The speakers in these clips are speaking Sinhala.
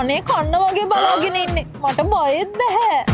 අනේ කන්න වගේ බලාගෙන ඉන්නේ. මට බයෙත් බැහැ.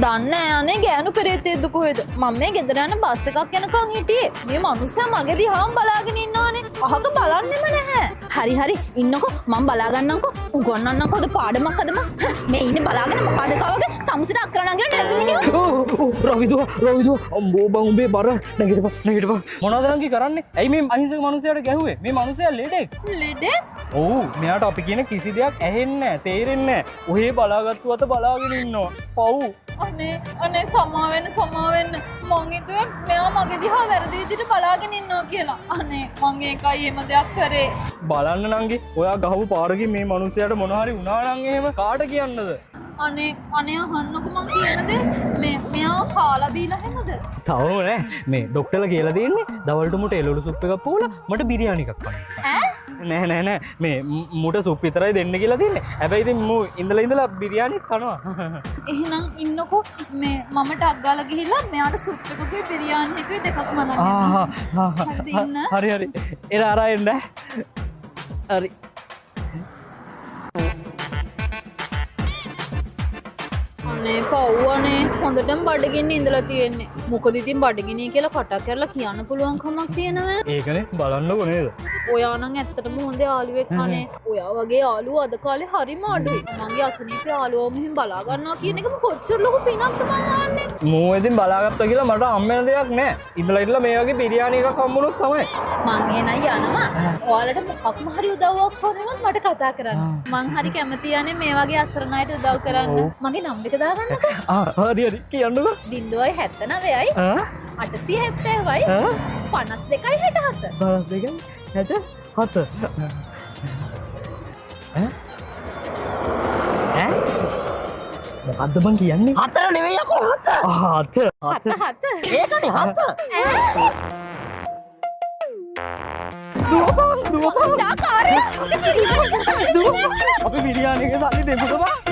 දන්නේ නෑ අනේ ගෑනු පෙරේතයෙක්ද කොහෙද? මම මේ ගෙදර යන බස් එකක් යනකම් හිටියේ. මේ මනුස්සයා මගේ දිහාම බලාගෙන ඉන්නවනේ. අහක බලන්නෙම නැහැ. හරි හරි ඉන්නකෝ මම බලා ගන්නම්කෝ. උගන්වන්නම්කෝ අද පාඩමක් අද මං. මේ ඉන්නේ බලාගෙන මොකද කවගේ තමුසෙට අක්කර නංගිලා නැද්ද මිනිහෝ? රවිදුව රවිදුව අම්බෝ බං උඹේ බර නැගිටපන් නැගිටපන්. මොනවද නංගි කරන්නේ? ඇයි මේ අහිංසක මනුස්සයාට ගැහුවේ? මේ මනුස්සයා ලෙඩෙක්. ලෙඩෙක්? ඔව්, මෙයාට අපි කියන කිසි දෙයක් ඇහෙන්නේ නැහැ, තේරෙන්නේ නැහැ. ඔහේ බලාගත්තු අත බලාගෙන ඉන්නවා. පව්. අනේ අනේ සමා වෙන්න සමා වෙන්න. මං හිතුවේ මෙයා මගේ දිහා වැරදි විදිහට බලාගෙන ඉන්නවා කියලා. අනේ මං ඒකයි එහෙම දෙයක් කරේ. බලන්න නංගි, ඔයා ගහපු පාරකින් මේ මනුස්සයාට මොන හරි වුණා නම් එහෙම කාට කියන්නද? අනේ අනේ අහන්නකෝ මං කියන දේ. මේ මෙයා කාලා බීලා හැමද? තවම නෑ. මේ ඩොක්ටර්ලා කියලා දෙන්නේ දවල්ට මුට එළවලු සුප් එකක් පොවලා මට බිරියානි එකක් කන්න. ඈ? නෑ නෑ නෑ, මේ මුට සුප් විතරයි දෙන්න කියලා දෙන්නේ. හැබැයි ඉතින් මූ ඉඳලා ඉඳලා බිරියානිත් කනවා. එහෙනම් ඉන්නකෝ මේ මම ටක් ගාලා ගිහිල්ලා මෙයාට සුප් එකකුයි බිරියානි එකකුයි දෙකක් මනන්න. හරිද ඉන්න? හරි හරි. එන අර එන්න. හරි. අනේ පව් අනේ හොඳටම බඩගින්න ඉඳලා තියෙන්නේ. මොකද ඉතින් බඩගිනි කියලා කතා කරලා කියන්න පුළුවන් කමක් තියෙනවද? ඒකනේ බලන්නකෝ නේද? ඔයා නම් ඇත්තටම හොඳ යාළුවෙක් අනේ. ඔයා වගේ යාළුවෝ අද කාලේ හරිම අඩුයි. මගේ අසනීප යාළුවෝ මෙහෙම බලා ගන්නවා කියන එකම කොච්චර ලොකු පිනක්ද මං අහන්නේ. මූ ඉතින් බලාගත්තා කියලා මට හම්බ වෙන දෙයක් නෑ. ඉඳලා ඉඳලා මේ වගේ බිරියානි එකක් හම්බුනොත් තමයි. මං එහෙනම් යනවා. ඔයාලට මොකක්ම හරි උදව්වක් ඕන වුණොත් මට කතා කරන්න. මං හරි කැමති අනේ මේ වගේ අසරණ අයට උදව් කරන්න. මගේ නම්බර් එක දාගන්නකෝ. හරි හරි කියන්නකෝ. 079යි 870යි 52 67. 52 67. ඈ? ඈ? මොකද්ද බං කියන්නේ? හතර නෙවෙයි යකෝ හත. හත. හත හත. ඒකනේ හත. දුවපන් දුවපන්. චාකාරය. අපි බිරියානි එකේ සල්ලි දෙමුකෝ බං.